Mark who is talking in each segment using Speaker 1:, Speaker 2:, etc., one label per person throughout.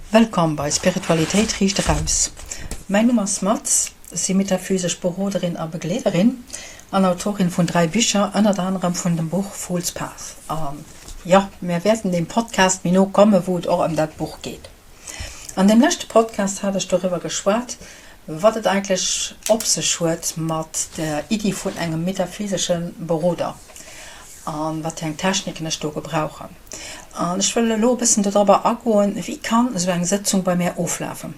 Speaker 1: Wëllkomm bei Spiritualitéit riicht eraus. Mäin Numm ass Maz, ech si metaphysesch Beroderin a Begleederin an Autorin vun 3 Bicher, ënnert anerem vun dem Buch Fool's Path. An jo, mär wäerten deem Podcast méi no komme wou et och ëm dat Buch geet. An deem leschte Podcast hat ech doriwwer geschwat, wat et eigentlech op sech huet mat der Iddi vun engem metaphysesche Beroder an wat fir eng Techniken ech do gebrauchen. An ech wëll elo e bëssen dodrobber agoen, wéi kann esou eng Sëtzung bei mär oflafen.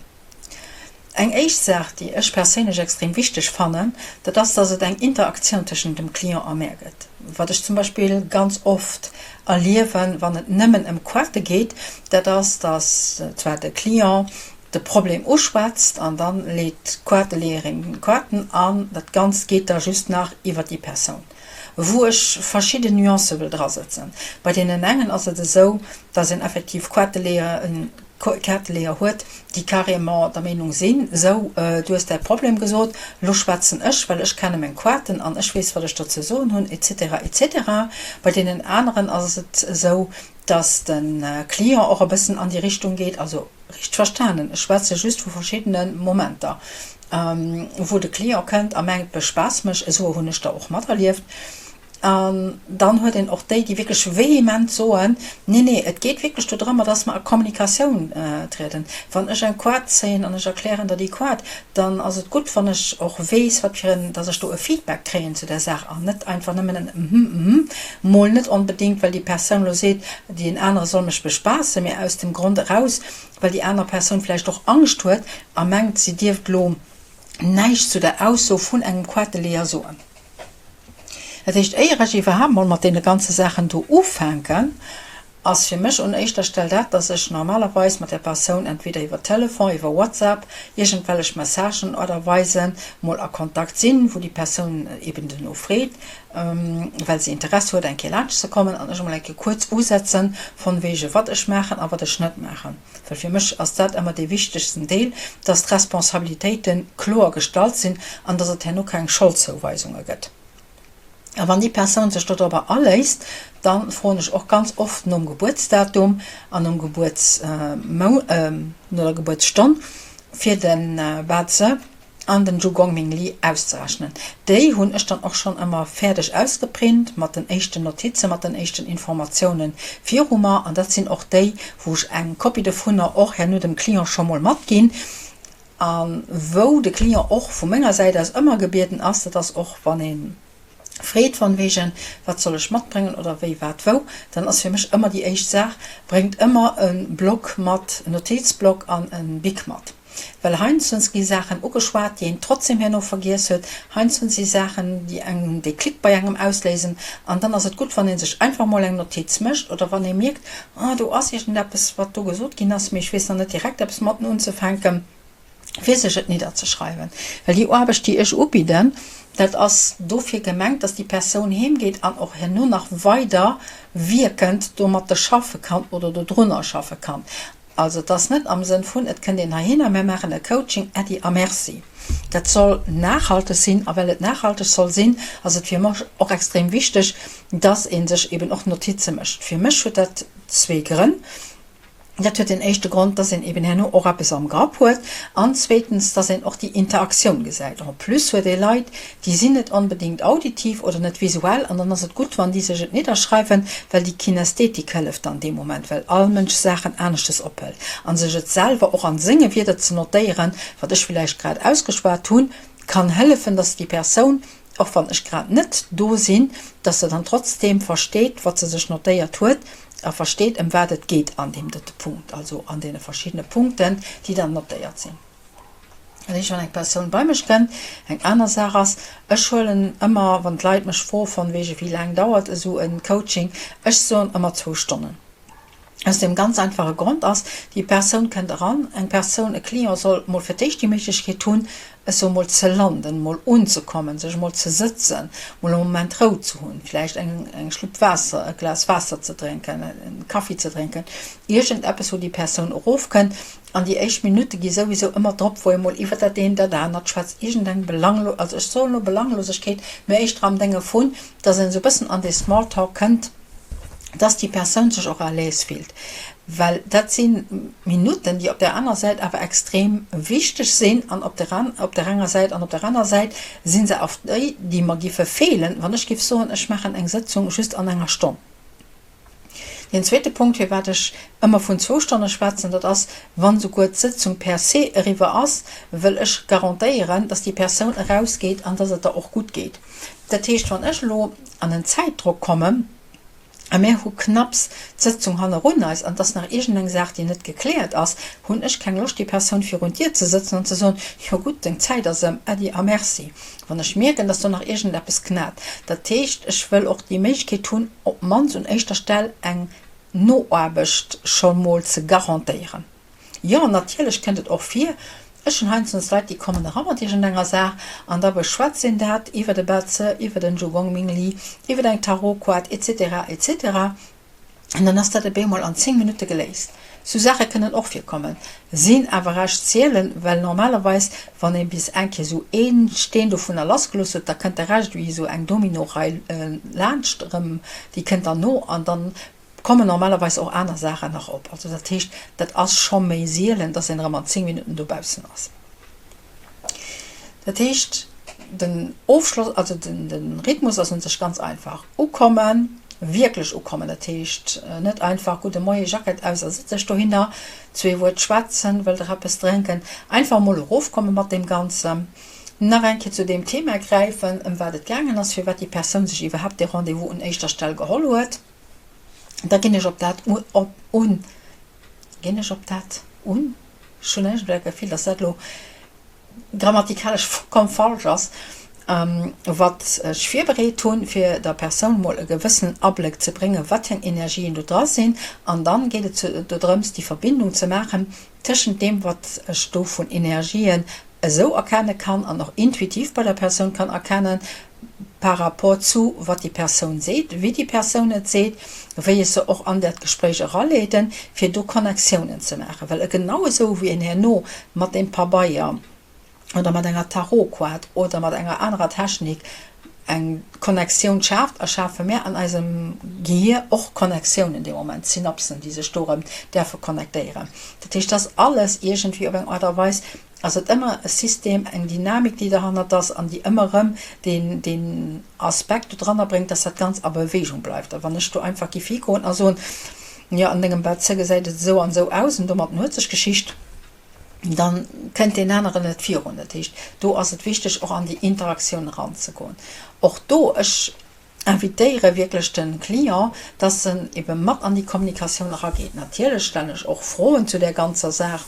Speaker 1: Eng éischt Saach, déi ech perséinlech extrem wichteg fannen, dat ass, dass et eng Interaktioun tëschent dem Client a mär gëtt. Wat ech zum Beispill ganz oft erliewen, wann et nëmmen ëm Quarte geet, dat ass, dass zwar de Client de Problem uschwätzt an dann leet d'Quarteleeërin d'Quarten an dat Ganzt geet da just nach iwwer déi Persoun. Wou ech verschidden Nuancë wëll drasëtzen. Bei deenen engen ass et esou, dass een effektiv Quarteleeër, Kaarteleeër huet, déi carrément der Meenung sinn, esou, du hues däi Problem gesot, elo schwätzen ech, well ech kenne meng Quaarten an ech weess, wat ech der ze soen hunn, etc. Etc. Bei deenen aneren ass et esou, dass de Client och e bëssen an déi Richtung geet, also Richteg verstanen, ech schwätze just vu verschiddene Momenter, wou de Client kënnt a mengt, Bespaass mech, esou hunn ech der och materlieft. An dann huet een och déi, déi wierklech vehement soen, Nee, nee, et geet wierklech do drëmmer, dass mer a Kommunikatioun trieden. Wann ech eng Quart zéien an ech erklären der déi Quart, dann ass et gutt, wann ech och weess, wat fir en, dass ech do e Feedback kréien zu där Saach an net einfach nëmmen en Mhm, mhm, mol net onbedéngt, well déi Persoun elo seet, Deen anere soll mech bespaassen, mee aus dem Grond eraus, well déi aner Persoun vläicht och Angscht huet a mengt, si dierft lo näischt zu der Ausso vun engem Quateleeër soen. Dat heescht, éier ech iwwerhaapt mol mat deene ganze Saachen do ufänken, ass fir mech un éischter Stell dat, dass ech normalerweis mat där Persoun entweder iwwer Telefon, iwwer WhatsApp, iergendwellech Messagen oder Weisen mol a Kontakt sinn, wou déi Persoun eben duerno freet, well se Interesse huet eng Kéier laanscht ze kommen an ech emol eng Kéier kuerz usetzen von wege wat ech maachen a wat ech net maachen, well fir mech ass dat ëmmer dee wichtegsten Deel, dass d'Responsabilitéite kloer gestallt sinn an dass et herno keng Scholdzouweisunge gëtt. A wann déi Persoun sech dodrobber aléisst, da froen ech och ganz oft nom Gebuertsdatum an nom Gebuertsmou no der Gebuertsstonn fir de Baze an den Zhu Gongming Li auszerechnen. Déi hunn ech dann och schonn ëmmer fäerdeg ausgeprint, mat den éischten Notizen, mat den éischten Informatiounen viru mer. An dat sinn och déi, wou ech eng Kopie dovunner och herno dem Client scho mol matginn a wou de Client och vu menger Säit aus ëmmer gebieden ass, dat ass och wann ee freet von wegen, wat soll ech matbréngen oder wéi, wat, wou, dann ass fir mech ëmmer déi éischt Saach, bréngt ëmmer e Block mat, en Notizblock an e Bic mat. Well heiansdo gi Saachen ugeschwat, déi een trotzdem herno vergiess huet, heiansdo si Saachen, déi en Déclic bei engem ausléisen an dann ass et gutt, wann ee sech einfach mol eng Notiz mécht oder wann ee mierkt, ah do ass iergendeppes, wat do gesot ginn ass, mee ech weess nach net direkt eppes matten unzefänken, fir sech et nidderzeschreiwen. Well déi Aarbecht, déi ech ubidden, dat ass dofir gemengt, dass déi Persoun heemgeet an och herno nach weider wierkend domatter schaffe kann oder dodrunner schaffe kann. Also et ass net am Sënn vun, et kënnt een heihinner, mir maachen e Coaching, Äddi a Merci. Dat soll nachhalteg sinn a well et nachhalteg soll sinn, ass et fir mech och extrem wichteg, dass ee sech eben och Notize mécht. Fir mech huet dat zwee Grënn. Dat huet den éischte Grond, dass een eben herno och eppes am Grapp huet an zweetens, dass een och déi Interaktioun gesäit. En plus huet ee Leit, déi sinn net onbedéngt auditiv oder net visuell an dann ass et gutt, wann déi sech et nidderschreiwen, well déi Kinästhetik hëlleft dann dee Moment, well all Mënsch Saachen aneschtes ophëlt an sech et selwer och an senge Wierder ze notéieren, wat ech villäicht grad ausgeschwat hunn, kann hëllefen, dass déi Persoun, och wann ech grad net do sinn, dass se dann trotzdeem versteet, wat se sech notéiert huet a versteet, ëm wat et geet an deem dote Punkt, also an deene verschiddene Punkten, déi dann notéiert sinn. Dat heescht, wann eng Persoun bei mech kënnt, eng aner Saach ass, ech huelen ëmmer, wann d'Leit mech froe von wege wéi laang dauert esou e Coaching, ech soen ëmmer zwou Stonnen. Aus deem ganz einfache Grond ass, déi Persoun kënnt eran, eng Persoun, e Client soll mol fir d'éischt déi Méiglechkeet hunn, ech soe mol ze landen, mol unzekommen, sech mol ze sëtzen, mol e Moment Rou ze hunn, vläicht eng eng Schlupp Waasser, e Glas Waasser ze drénken, e Kaffi ze drénken, iergendeppes wou déi Persoun erofkënnt. An déi éischt Minutte gi souwisou ëmmer drop, wou ee mol iwwer dat eent, dat anert schwätzt, iergendeng Belanglo, also ech soen elo Belanglosegkeet, mä éischter am Dénge vun, dass een esou e bëssen an dee Smalltalk kënnt. Dass déi Persoun sech och à l'aise fillt, well dat si Minutten, déi op där aner Säit awer extrem wichteg sinn an op der op der enger Säit an op der aner Säit si se awer déi, déi mer giffe feelen, wann ech giff soen, ech maachen eng Sëtzung just an enger Stonn. Deen zweete Punkt, firwat ech ëmmer vun zwou Stonne schwätzen, dat ass, wann souguer d'Sëtzung per se eriwwer ass, wëll ech garantéieren, dass déi Persoun erausgeet an dass et der och gutt geet. Dat heescht, wann ech elo an en Zäitdrock kommen a mir hu knapps d'Sëtzung hannerun eis an et ass nach iergendeng Saach, déi net gekläert ass, hunn ech keng Loscht, déi Persoun virun d'Dier ze sëtzen an ze soen, Jo gutt, deng Zäit ass ëm, Äddi a Merci. Wann ech mierken, dass do nach iergendeppes knat. Dat heescht, ech wëll och déi Méiglechkeet hunn, op d'mannst un éischter Stell eng Noaarbecht scho mol ze garantéieren. Jo, natierlech kënnt et och vir, ech hunn heiansdo Leit, déi kommen era mat iergendenger Saach an da beschwätzt een dat iwwer e Betze, iwwer en Zhugong Ming Li, iwwer eng Tarotkoart etc. Etc. An dann ass dat op eemol an 10 Minutte geléist. Sou Saache kënnen och virkommen, sinn awer recht sielen, well normalerweis, wann ee bis eng Kéier sou ee Steen dovunner lassgelooss huet, da kënnt de Rescht wéi sou eng Dominorei laanscht erëm, déi kënnt dann no an dann kommen normalerweis och aner Saachen nach op. Also dat heescht, dat ass scho méi sielen, dass een erëm an 10 Minutten dobaussen ass. Dat heescht, den Ofschloss, also de Rhythmus ass un sech ganz einfach, Ukommen, wierklech ukommen, dat heescht net einfach Gudde Moie, Jackett aus a sëtz dech dohinner, zwee Wuert schwätzen, wëllt der eppes drénken, einfach emol erofkomme mat deem Ganzen, nach eng Kéier zu deem Thema gräifen, ëm wat et gaangen ass, firwat déi Persoun sech iwwerhaapt dee Rendez-vous un éischter Stell geholl huet. Da ginn ech op dat un. Ginn ech op dat un? Ech hunn iergendwéi dat Gefill, dass dat elo grammatikalesch vollkomm falsch ass, wat ech virbereet hunn, fir der Persoun mol e gewëssenen Abléck ze bréngen, wat fir eng Energien do dra sinn. An dann geet et dodrëms, déi Verbindung ze maachen tëschent deem, wat ech do vun Energien esou erkenne kann an och intuitiv bei der Persoun kann erkennen, par rapport zu wat déi Persoun seet, wéi déi Persoun et seet, wéi ech se och an dat Gespréich eraleeden, fir do Connectiounen ze maachen. Well genau esou wéi een herno mat deem Pabeier oder mat enger Tarotkoart oder mat enger anerer Technik eng Connectioun schaaft, erschafe mär an eisem Gehier och Connectiounen dee Moment, Synapsen, déi sech do erëm däerfe connectéieren. Dat heescht, dass alles iergendwéi op eng Aart a Weis ass et ëmmer e System, eng Dynamik, déi derhannert ass an déi ëmmer erëm deen, deen Aspekt do dranner bréngt, dass dat Ganzt a Bewegung bleift. A wann ech do einfach géif higoen a soen, jo, an dengem Bad gesäit et esou an esou aus an domatten huet sech d'Geschicht, dann kënnt deen aneren net virun. Dat heescht, do ass et wichteg, och an déi Interaktioun eranzegoen. Och do, ech invitéiere wierklech de Client, dass en ebe mat an déi Kommunikatioun erageet. Natierlech stellen ech och Froen zu där ganzer Saach,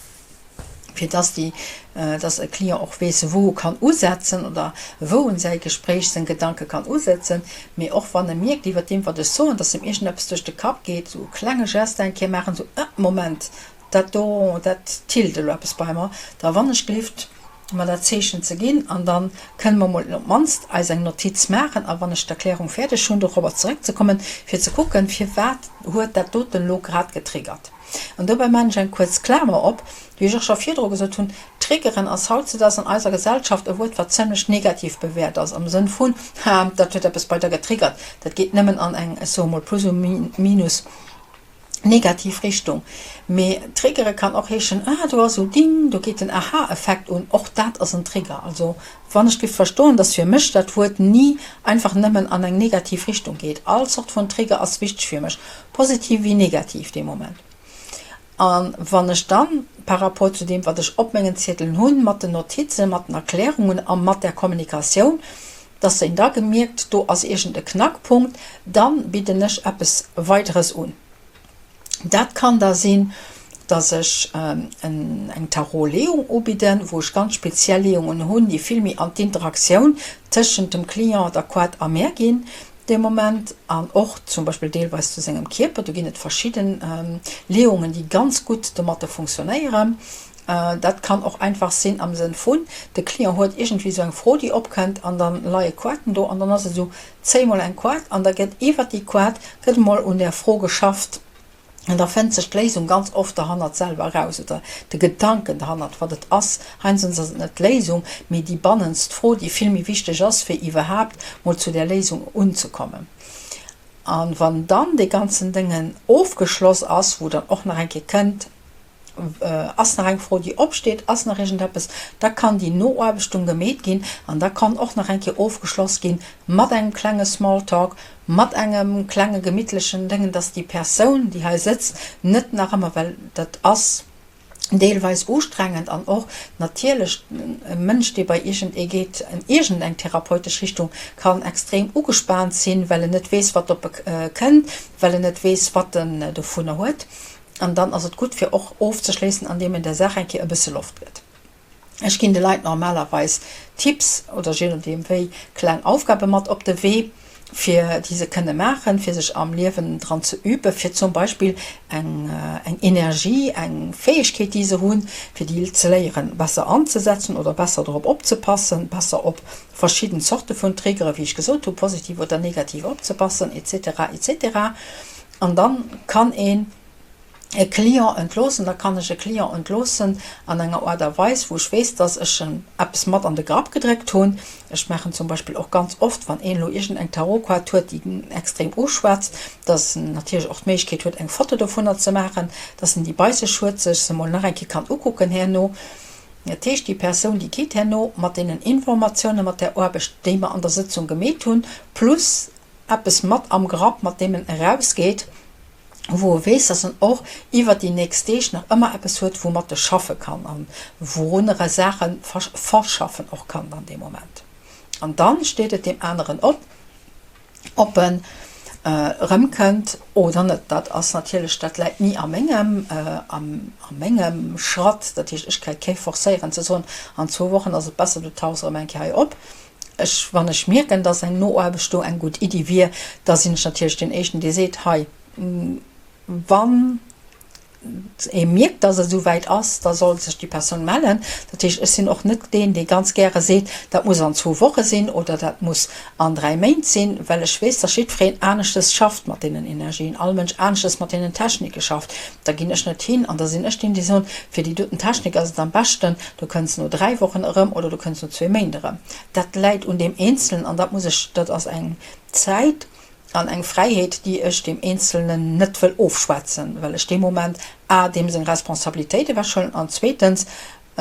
Speaker 1: fir dass déi, dass e Client och weess, wou e kann usetzen oder wou en säi Gespréich, seng Gedanke kann usetzen. Mee och wann e mierkt iwwert deem, wat ech soen, dass em iergendeppes duerch de Kapp geet, esou e klenge Geste eng Kéier maachen, esou, Ah, Moment, Dat do, dat tillt elo eppes bei mer, da wann ech gelift, mer dat Zeechen ze ginn, an da kënne mer mol op d'mannst eis eng Notiz maachen, a wann ech d'Erklärung fäerdeg hunn, dorobber zeréckzekommen, fir ze kucken, firwat huet dat doten elo grad getriggert. An dobäi maachen ech eng kuerz Klamer op, wéi ech och scho virdru gesot hunn, Triggeren ass hautzudags an eiser Gesellschaft e Wuert, wat zimlech negativ bewäert ass, am Sënn vun, Ha, dat huet eppes bei der getriggert. Dat geet nëmmen an eng, ech soe mol, plus ou minus negativ Richtung. Mee triggere kann och heeschen, ah do ass esou ding, do geet den Aha-Effekt un, och dat ass en Trigger. Also wann ech giff verstoen, dass fir mech dat Wuert ni einfach nëmmen an eng negativ Richtung geet. All Zort vun Trigger ass wichteg fir mech, positiv wéi negativ dee Moment. A wann ech dann par rapport zu deem wat ech op mengen Ziedelen hunn, mat den Notizen, mat den Erklärungen a mat der Kommunikatioun, dass een da gemierkt, do ass iergend e Knackpunkt, dann bidden ech eppes Weideres un. Dat kann da sinn, dass ech eng Tarot-Leeung ubidden, wou ech ganz speziell Leeungen hunn, déi vill méi an d'Interaktioun tëschent dem Client, der Koart a mär ginn dee Moment an och zum Beispill deelweis zu sengem Kierper. Do ginn et verschidden Leeungen, déi ganz gutt domatter funktionéieren. Dat kann och einfach sinn am Sënn vun, de Client huet iergendwéi esou eng Fro, déi opkënnt an da leie Koarten do an dann ass et esou, zéi mol eng Koart an da gëtt iwwert déi Koart gëtt emol un där Fro geschafft an da fënnt sech d'Léisung ganz oft derhannert selwer eraus oder de Gedanken derhannert, wat et ass. Heiansdo ass et net d'Léisung, mee déi bannenst Fro, déi vill méi wichteg ass, fir iwwerhaapt mol zu där Léisung unzekommen. A wann dann dee ganzen Déngen ofgeschloss ass, wou dann och nach eng Kéier kënnt, Ass nach eng Fro, déi opsteet? Ass nach iergendeppes? Da kann déi Noaarbechtung gemeet ginn an da kann och nach eng Kéier ofgeschloss ginn mat engem klenge Smalltalk, mat engem klenge gemittlechen Déngen, dass déi Persoun, déi hei sëtzt, net nach ëmmer, well dat ass deelweis ustrengend an och natierlech e Mënsch, dee bei iergendee geet, an iergendeng therapeutesch Richtung, kann extrem ugespaant sinn, well en net weess, wat op e kënnt, well en net weess, wat en dovunner huet. An dann ass et gutt, fir och ofzeschléissen, andeem een der Saach eng Kéier e bësse Loft gëtt. Ech ginn de Leit normalerweis Tipps oder je nodeem wéi kleng Aufgabe mat op de Wee, fir déi se kënne maachen, fir sech am Liewen dran ze üben, fir zum Beispill eng eng Energie, eng Fäegkeet, déi se hunn, fir déi ze léieren, besser anzesetzen oder besser drop opzepassen, besser op verschidden Zorte vun Triggere, wéi ech gesot hu, positiv oder negativ opzepassen, etc. Etc. An dann kann een e Client entloossen, da kann ech e Client entloossen an enger Aart a Weis, wou ech weess, dass ech en eppes mat an de Grapp gedréckt hunn. Ech maachen zum Beispill och ganz oft, wann een elo iergend eng Tarotkaart huet, déi en extrem uschwätzt, dass en natierlech och d'Méiglechkeet huet, eng Foto dovunner ze maachen, dass en déi bei sech huet, sech se mol nach eng Kéier kann ukucken herno. Dat heescht, déi Persoun, déi geet herno mat deenen Informatiounen, mat där Aarbecht, déi mer an der Sëtzung gemeet hunn, plus eppes mat am Grapp, mat deem en erausgeet, wou e weess, dass en och iwwert déi nächst Deeg nach ëmmer eppes huet, woumat e schaffe kann a wourunner e Saache verschaffen och kann dann dee Moment. An dann steet et deem aneren op, ob en erëmkënnt oder net. Dat ass natierlech, dat läit ni a mengem, a mengem Schratt. Dat heescht, ech ka kee forcéieren ze soen, an zwou Wochen ass et besser, du tauchs erëm eng Kéier hei op. Ech, wann ech mierken, dass eng Noaarbecht do eng gutt Iddi wier, da sinn ech natierlech deen Éischten, dee seet, hei, wann ee mierkt, dass et esou wäit ass, da soll sech déi Persoun mellen. Dat heescht, ech sinn och net deen, dee ganz gäre seet, dat muss an zwou Woche sinn oder dat muss an dräi Méint sinn, well ech weess, dass jiddwereen aneschtes schafft mat deenen Energien, all Mënsch aneschtes mat deenen Technike schafft. Da ginn ech net hin an da sinn ech deen, dee sot, fir déi doten Technik ass et am beschten, du kënns no dräi Wochen erëm oder du kënns no zwee Méint erëm. Dat läit un deem Eenzelen an dat muss ech, dat ass eng Zäit an eng Fräiheet, déi ech deem Eenzelnen net wëll ofschwätzen, well ech dee Moment a deem seng Responsabilitéit ewechhuelen an zweetens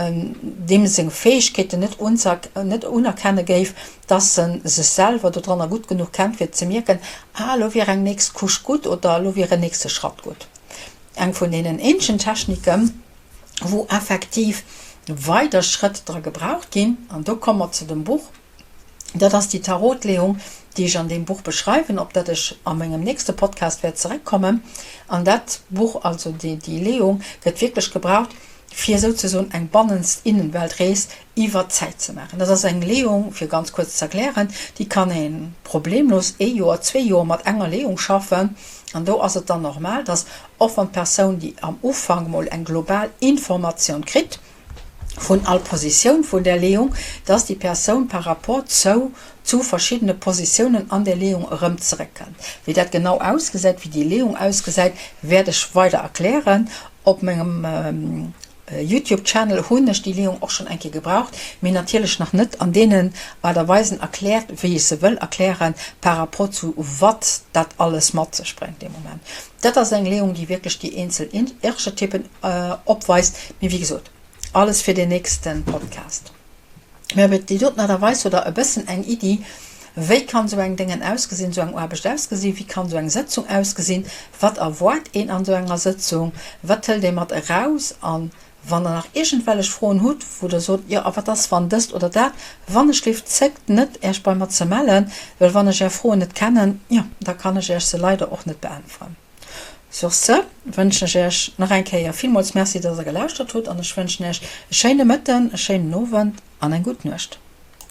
Speaker 1: deem seng Fäegkeeten net net unerkenne géif, dass e sech selwer dodranner gutt genuch kennt, fir ze mierken, ah, elo wier eng nächst Couche gutt oder elo wier en nächste Schratt gutt. Eng vun deenen eenzegen Techniken, wou effektiv weider Schrëtt dra gebraucht ginn, an do komme mer zu dem Buch, Dat ass déi Tarotleeung, déi ech an deem Buch beschreiwen, op dat ech a mengem nächste Podcast wäert zeréckkommen. An dat Buch, also déi Leeung, gëtt wierklech gebraucht, fir souzesoen eng bannenst Innenweltrees iwwer d'Zäit ze maachen. Dat ass eng Leeung, fir ganz kuerz ze erklären, déi kann ee problemlos ee Joer, zwee Joer mat enger Leeung schaffen. An do ass et dann normal, dass och wann d'Persoun, déi am Ufank mol eng global Informatioun kritt, vun all Positioun vun där Leeung, dass déi Persoun par rapport zou zu verschiddene Positiounen an där Leeung erëm zeréckkënnt. Wéi dat genau ausgesäit, wéi déi Leeung ausgesäit, wäert ech weider erklären. Op mengem Youtube Channel hunn ech déi Leeung och schonn eng Kéier gebraucht, mee natierlech nach net an deenen Aart a Weisen erkläert, wéi ech se wëll erklären, par rapport zu wat dat alles mat sech bréngt dee Moment. Dat ass eng Leeung, déi wierklech déi eenzel Archetypen opweist. Mee wéi gesot, alles fir den nächste Podcast. Mee op déi doten Aart a Weis hutt Der e bëssen eng Iddi, wéi kann esou eng Déngen ausgesinn, esou eng Aarbecht ausgesinn, wéi kann esou eng Sëtzung ausgesinn, wat erwaart een an esou enger Sëtzung, wat hëlt ee mat eraus an Wann der nach iergendwellech Froen hutt, wou der sot, jo a wat ass wann dëst oder dat, wannechgelift zéckt net Äech bei mer ze mellen, well wann ech Är Froen net kennen, jo da kann ech Äech se leider och net beäntweren. Sur ce wënschen ech Äech nach eng Kéier villmools Merci, dass der gelauschtert hutt an ech wënschen Äech e schéine Mëtten, e schéinen Owend an eng gutt Nuecht.